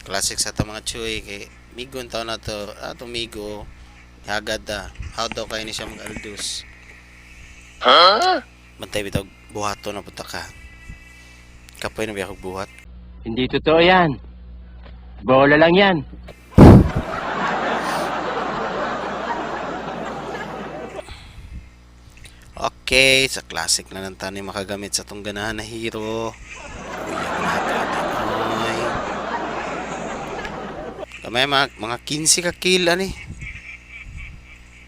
Classic sa ta mga chuy kay migo taon na to, ato migo hagad da. How daw kay ni siya mag Aldous? Huh? Bantay bitaw buhato na punta ka. Kapoy na biya kog buhat. Hindi totoo yan. Bola lang yan. Okay, sa classic na lang tayo makagamit sa tong ganahan na hero. Uy, ang natin. Oy. Kamay mga 15 ka kill ani.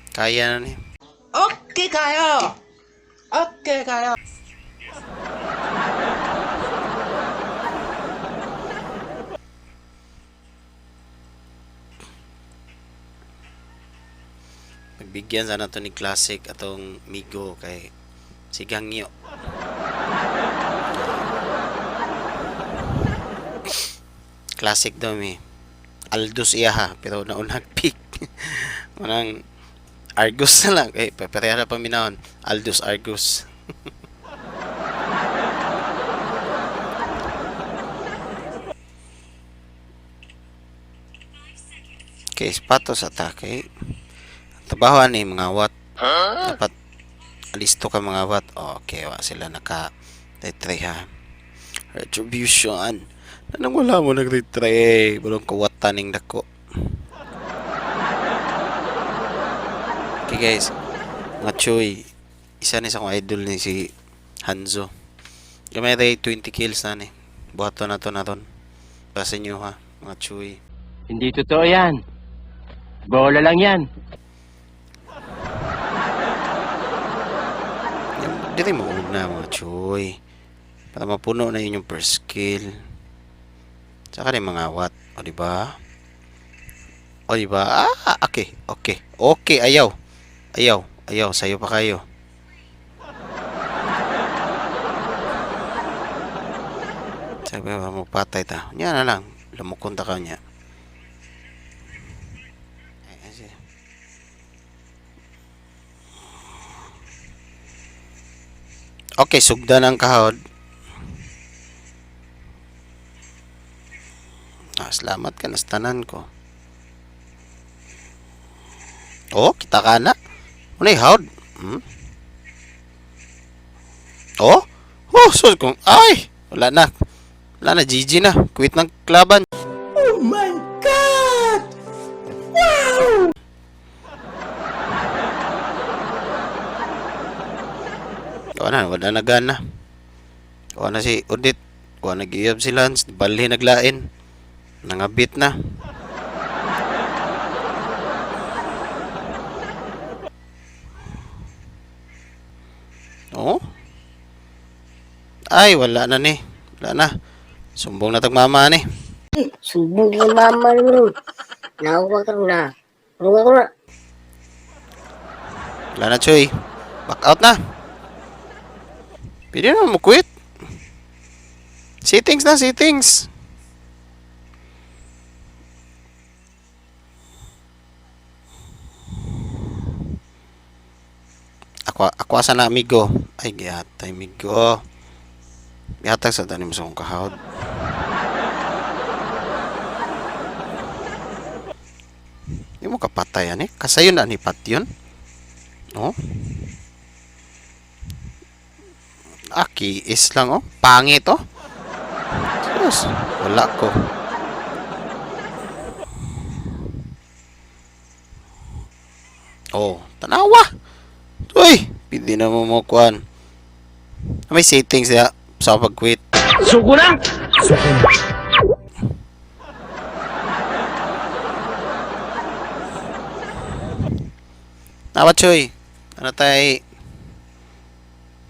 Kaya na ni. Okay kayo. Okay kayo. Pagbigyan sana to ni Classic atong Migo kay si Gangyo. Classic daw mi. Aldous iya ha, pero naunag pick. Manang Argus na lang. Eh, pareha na paminahon. Aldous Argus. Okay, spatos atake. Trabaho ani mga wat. Huh? Dapat listo ka mga wat. Okay, wa sila naka retry ha. Retribution. Nanang wala mo nag-retry. Bulong kawatan ning dako. Okay guys, mga choy. Isa ni sa akong idol ni si Hanzo. Gamay ray 20 kills na ni. Buhaton na to na ton. Para sa inyo ha, mga choy. Hindi totoo yan. Bola lang yan. Dili mo una mga choy. Para mapuno na yun yung first skill. Saka rin mga wat. O, di ba? O, di ba? Ah, okay. Okay. Okay, ayaw. Ayaw. Ayaw, sayo pa kayo. Sabi ba, magpatay ta. Nya na lang. Lamukon ta ka niya. Ay, ay, sige. Okay, sugdan ang kahod. Ah, salamat ka, nastanan ko. Oh, kita ka na. Unay, howd. Hmm? Oh? Oh, sus kung, ay! Wala na. Wala na, GG na. Quit ng klaban. Oh my God! Wow! Wala na, wala na gana. Wala na si Odette. Wala nag-iyab si Lance. Balhi naglain. Nangabit na. Oh? Ay, wala na ni. Wala na. Sumbong na tagmama ni. Sumbong ni mama ron. Nawa ka ron na. Runga ko na. Wala na, Choy. Back out na. Pwede na mo quit. Settings na, settings. Ako asa na amigo. Ay, gihatay amigo. Gihatag sa tanim sa akong kahawd. Di mo kapatay ani. Kasayon na ni Patyon. Oh. Aki is lang oh. Pangit oh. Sus, wala ko. Oh, tanawa. Uy, pwede na mo mo kuan. May settings ya sa pag-quit. Suko na! Nawa choy. Ano tay?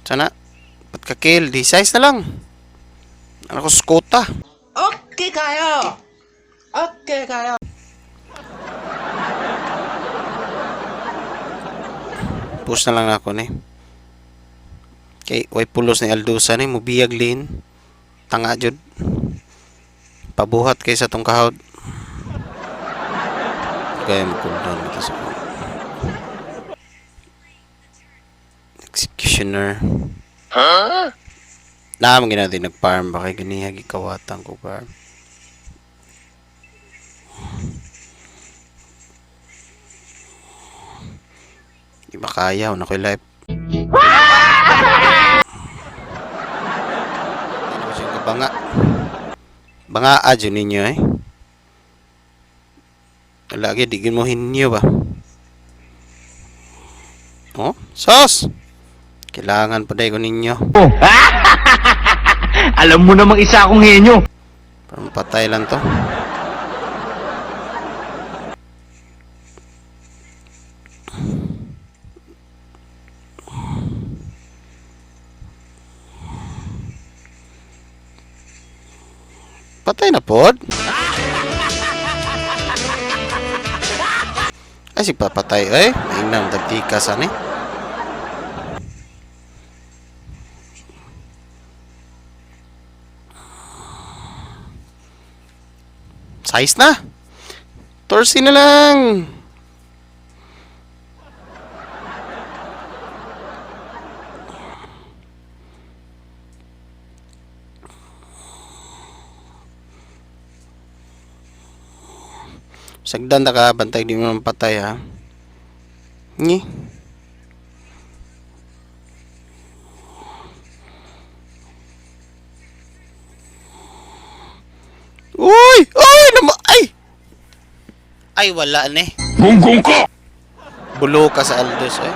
Sana ba't ka kill? Di size na lang. Ano ko skota? Okay kayo. Okay kayo. Push na lang ako ni. Kay way pulos ni Aldusa ni mubiyag lin. Tanga jud. Pabuhat kay sa tong kahod. Kaya mo cooldown dito sa Executioner. Huh? Naam gina natin nag-farm ba kay ganiha gikawatan ko farm. Di makaya, wala ko'y life. Ano ko siyang kabanga? Banga adyo ninyo eh. Lagi, di mo hinyo ba? Oh, sos! Kailangan pa ko ninyo. Alam mo namang isa akong henyo. Parang patay lang to. Patay na pod. Ay, si papatay eh. Mainam, tagtika san eh. Size na. Torsi na lang. Sagdan na ka, bantay di mo naman patay ha. Ni. Uy! Uy! Nama ay! Ay, wala ni. Gunggong ka! Bulo ka sa Aldos eh.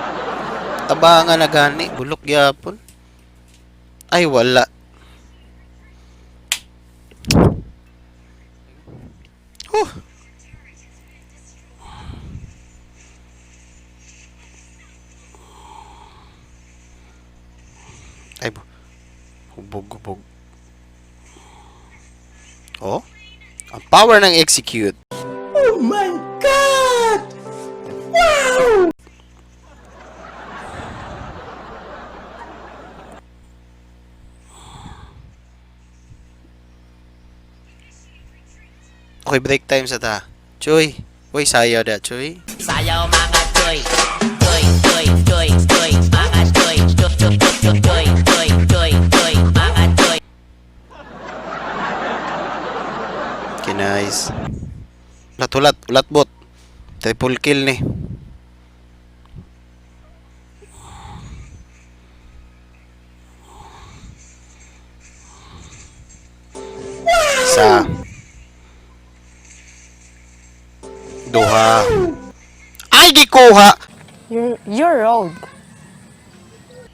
Tabangan na gani, bulok gyapon. Ay, wala. Huh. Ay, hubog, hubog. Oh, ang power ng execute. Oh my God! Wow! Okay, break time sa ta. Choy. Uy, sayaw da, Choy. Sayaw mga choy. Choy, choy, choy, choy. Mga choy. Choy, choy, choy, choy, choy, choy, choy. Mga choy. Okay, nice. Ulat, ulat, ulat bot. Triple kill ni. Isa. Duha. Ay, gikuha! You're old.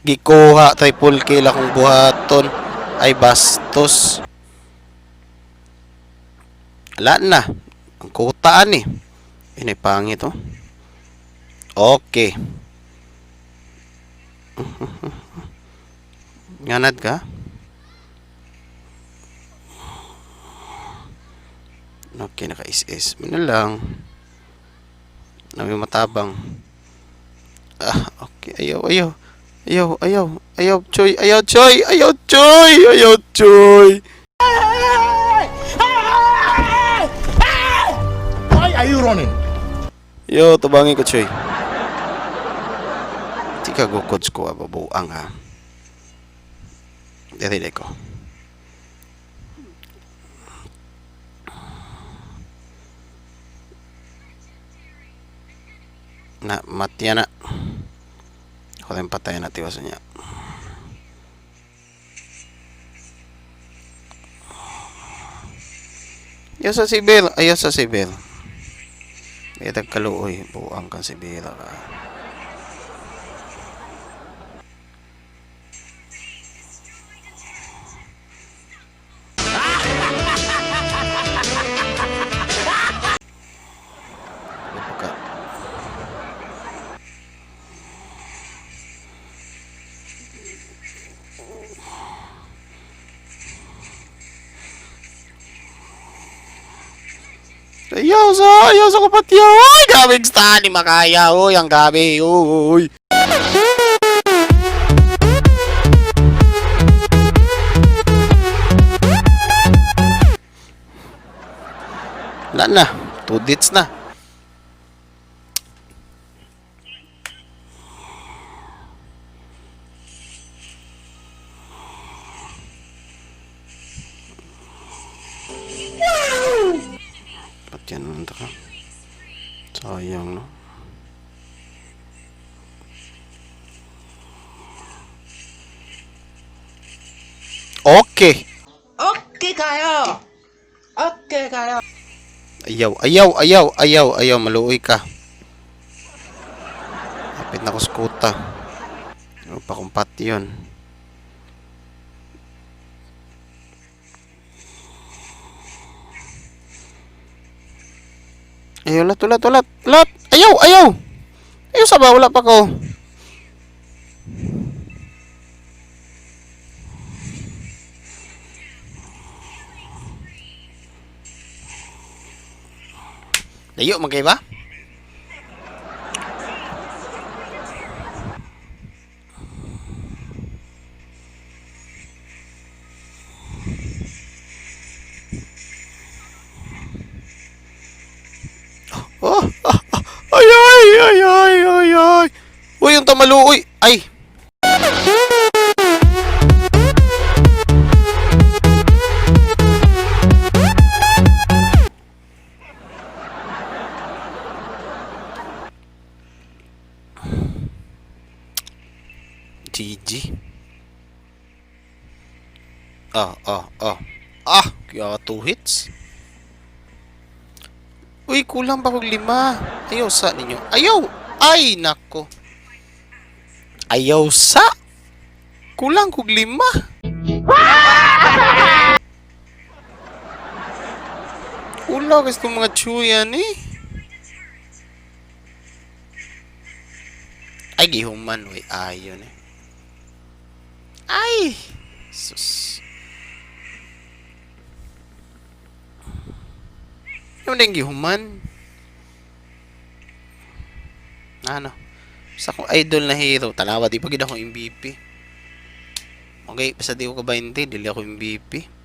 Gikuha, triple kill akong buhaton. Ay, bastos. Wala na. Ang kutaan eh. Yun ay pangit oh. Okay. Nganad ka? Okay, naka-SS. Muna lang. Nami matabang. Ah, okay. Ayaw, ayaw. Ayaw, ayaw. Ayaw, Choy. Ayaw, Choy. Ayaw, Choy. Ayaw, Choy. Why are you running? Yo, tabangin ko, Choy. Di ka gukods ko, ah, babuang, ha. Dere ko. Na, matya na. Ako rin patay na tiwasan niya. Ayaw sa Sibel. Ayaw sa Sibel. May tagkaluoy. Buang kang Sibel ka. Pagka. Ayaw sa kupatyo. Ay, gabi ni makaya. Uy, ang gabi. Uy. Wala na. 2 dates na. Ba't yan nandun ka? Sayang, no? Okay. Okay kayo. Okay kayo. Ayaw, ayaw, ayaw, ayaw, ayaw. Maluoy ka. Kapit na ko sa kuta. Ano pa kung pati yun. Ayaw, lat, ulat, ulat, ulat. Ayaw, ayaw. Ayaw sa ba, wala pa ko. Layo, magkay ba? Oh, ah, ah, ay, ay, ay, ay, ay, ay. Uy, yung tamaluoy. Ay. GG. Ah, ah, ah. Ah, kaya two hits. Uy, kulang pa kog 5. Ayaw sa ninyo. Ayaw! Ay, nako. Ayaw sa! Kulang kog 5. Ula, gusto mga chuyan eh. Ay, gihuman. Uy, ayon eh. Ay! Sus. Yung din gihuman. Ano? Sa akong idol na hero, tanawa di pa gid ako MVP. Okay, basta di ko ka 20, dili ako MVP.